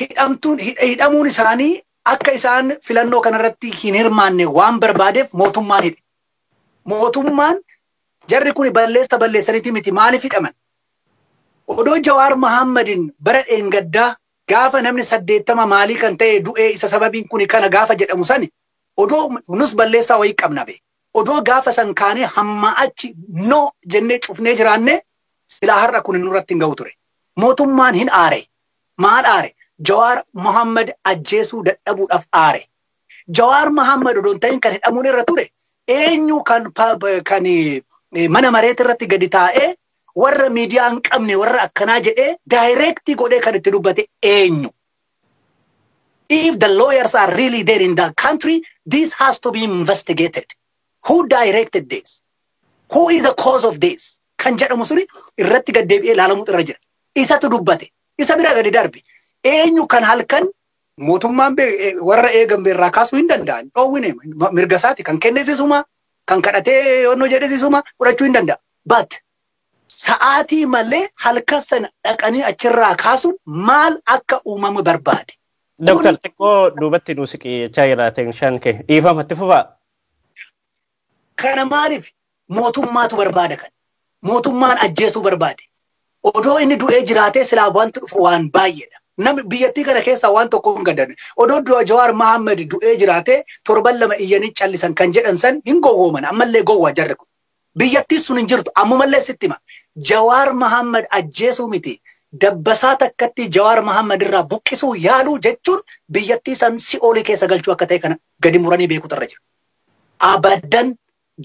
Hidhamtuun, hidhamuun isaanii akka isaan filannoo kanarratti hin hirmaanne waan barbaadeef mootummaan hidhe. Mootummaan jarri kun balleessa balleessaniiti miti, maaliif hidhaman? Odoo Jawaar Mahammadin bara dheengaddaa gaafa namni 80 maalii kan ta'e du'ee, isa sababiin kun kana gaafa jedhamu sani, odoo nus balleessaa wayii qabna be. Odoo gaafa san kaanee hamma achi no jennee cufnee jiraanne, silaa har'a kun nurratti hin ga'u ture. Mootummaan hin aare. Maal aare? Jawaar Muhammad ajjeesuu dadhabuudhaaf aare. Jawaar Muhammad odoo hin ta'in kan hidhamuun irra ture eenyu? Kan mana mareet irratti gadi taa'ee warra miidiyaa hin qabne, warra akkanaa jedhee direct godhee kan itti dubbate eenyu? If the lawyers are really there in the country, this has to be investigated. Who directed this? Who is the cause of this? Kan jedhamu suni irratti gad deebi'ee ilaalamuutu irra jira. Isatu dubbate. Isa bira gadi darbe. Eenyu kan halkan mootummaan warra eegan irraa kaasuu hin danda'an. Dhoowwine, mirga isaati kan kennesisuma, kan kadhatee yoonnoo jedhesisuma fudhachuu hin danda'a. But sa'aatii malee halkan sana dhaqanii achirraa kaasuun maal akka uumamu barbaade? Dooktar, xiqqoo duubatti nu siqii jechaa jira teenshaan kee. Dhiifamatti fufaa. Kana maaliif mootummaatu barbaada kan? Mootummaan ajjeesuu barbaade. Odoo inni du'ee jiraatee silaa wanti dhufu waan baay'eedha. Namni biyyattii kana keessaa waan tokko hin gadanne. Odoo Jawaar Mahammad du'ee jiraatee torban 2 iyyanii callisan kan jedhan san hin gowwooman. Ammallee gowwaa jarri kun. Biyyattii sun hin jirtu. Ammumallee sitti hima. Jawaar Mahammad ajjeesuu miti. Dabbasaa takkatti Jawaar Mahammad irraa buqqisuu yaaluu jechuun biyyattii san si'oolii keessa galchuu akka ta'e kana gadi muranii beekutu irra jira. Abaddan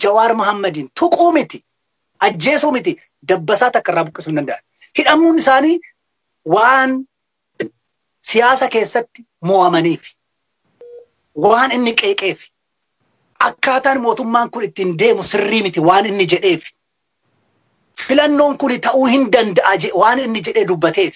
Jawaar Mahammadiin tuquu miti. Ajjeesuu miti. Dabbasaa takka irraa buqqisuu hin danda'an. Hidhamuun isaanii waan siyaasa keessatti mo'amaniif, waan inni qeeqeef, akkaataan mootummaan kun ittiin deemu sirrii miti waan inni jedheef, filannoon kun ta'uu hin danda'a waan inni jedhee dubbateef.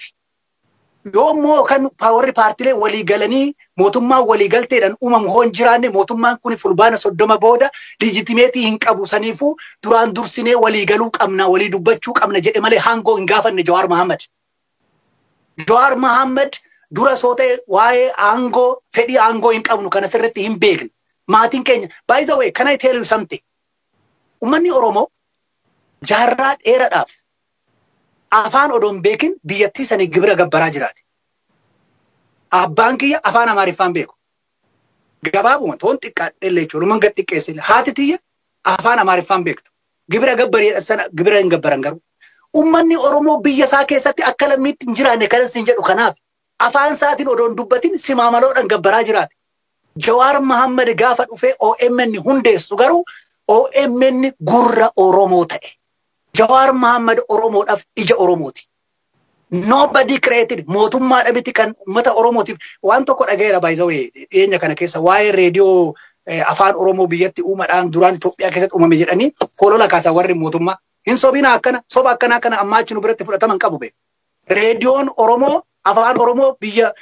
Yoo immoo kan warri paartilee walii galanii mootummaan walii galteedhaan uumamu hoo hin jiraanne, mootummaan kun fulbaana 30 booda legitimate hin qabu, saniifuu duraan dursinee walii galuu qabna, walii dubbachuu qabna jedhe malee haangoo hin gaafanne Jawaar Mahammad. Jawaar Mahammad dura soo ta'e waa'ee aangoo fedhii aangoo hin qabnu, kana sirriitti hin beekne. Maatiin keenya, by the way, can I tell you something? Uummanni Oromoo jaarraa dheeraadhaaf afaan odoo hin beekin biyyattii sanii gibira gabbaraa jiraate. Abbaan kiyya afaan Amaariffaan beeku. Gabaabuma toon xiqqaadhe jechuudha. Dhuman gad xiqqeesse. Haati tiyya afaan Amaariffaan beektu. Gibira gabbarii sana gibira hin gabbaran garuu. Uummanni Oromoo biyya isaa keessatti akka lammiitti hin jiraanne kan isin jedhu kanaaf afaan isaatiin odoo hin dubbatin simaamaloodhaan gabbaraa jiraate. Jawaar Mahammad gaafa dhufee OMN hundeessu garuu OMN gurra Oromoo ta'e. Jawaar Mahammad Oromoodhaaf ija Oromooti. Nobody created, mootummaadha miti kan uummata Oromootiif waan tokko dhagayeera. By the way, dhiyeenya kana keessa waa'ee reediyoo afaan Oromoo biyyatti uumadhaan duraan Itoophiyaa keessatti uumame jedhanii holola kaasaa warri mootummaa. Hin sobina, akkana soba akkanaa kana ammaa achi nu biratti fudhataman qabu beeku. Reediyoon Oromoo afaan Oromoo biyya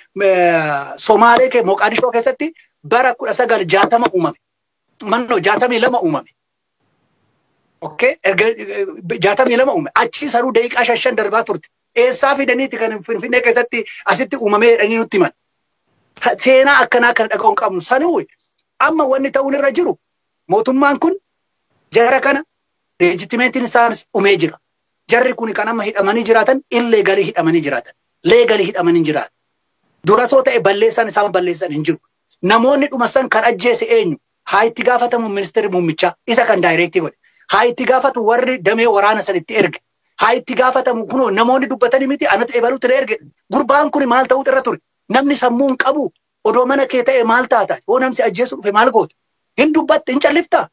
Somaalee Moqaadishoo keessatti bara 1960 uumame. Mannoo 62 uumame. Okay, erga 62 uume. Achi sanuu daqiiqaa 5 darbaa turte. Eessaa fidaniiti kan Finfinnee keessatti asitti uumamee jedhanii nutti himan? Seenaa akkanaa kana dhaga'uu hin qabnu. Sanuu amma wanni ta'uun irra jiru mootummaan kun jara kana legitimateiin isaanis dhumee jira. Jarri kun kan amma hidhamanii jiraatan illegally hidhamanii jiraatan. Legally hidhamanii jiraatan. Dura soo ta'e balleessaan isaan balleessan hin jiru. Namoonni dhuma san kan ajjeese eenyu? Haa itti gaafatamu ministeerri muummichaa isa kan direct godhe. Haa itti gaafatu warri damee waraana san itti erge. Haa itti gaafatamu kunoo namoonni dubbatanii miti anatu ebaluutti na erge. Gurbaan kun maal ta'uutu irra ture? Namni sammuu hin qabu. Odoo mana kee ta'e maal taata? Yoo namsi ajjeesu dhufe maal goota? Hin dubbatte, hin calliftaa?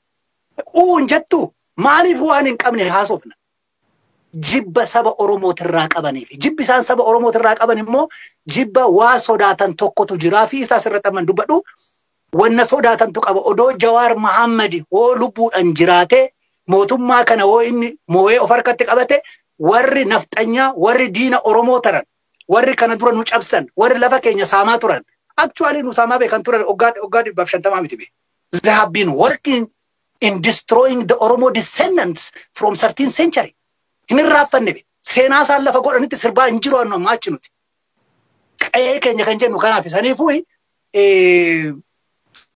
Uu hin jettu? Maaliif waan hin qabne haasofna? Jibba saba Oromootirraa qabaniif. Jibbi isaan saba Oromootirraa qaban immoo jibba waa sodaatan tokkotu jiraa fi isaa sirratti amman dubbadhu. Wanna sodaatantu qaba. Odoo Jawaar Mahammadi hoo lubbuudhaan jiraatee, mootummaa kana hoo inni moo'ee of harkatti qabate, warri nafxanyaa, warri diina Oromoo taran, warri kana dura nu cabsan, warri lafa keenya saamaa turan, actually nu saamaa beekan turan waggaa 150 miti be. They have been working in destroying the Oromo descendants from 13th century. Hin irraaffanne be. Seenaa isaan lafa godhanitti sirbaa hin jiru annu ammaa achi nuti. Qe'ee keenya kan jennu kanaaf saniifuu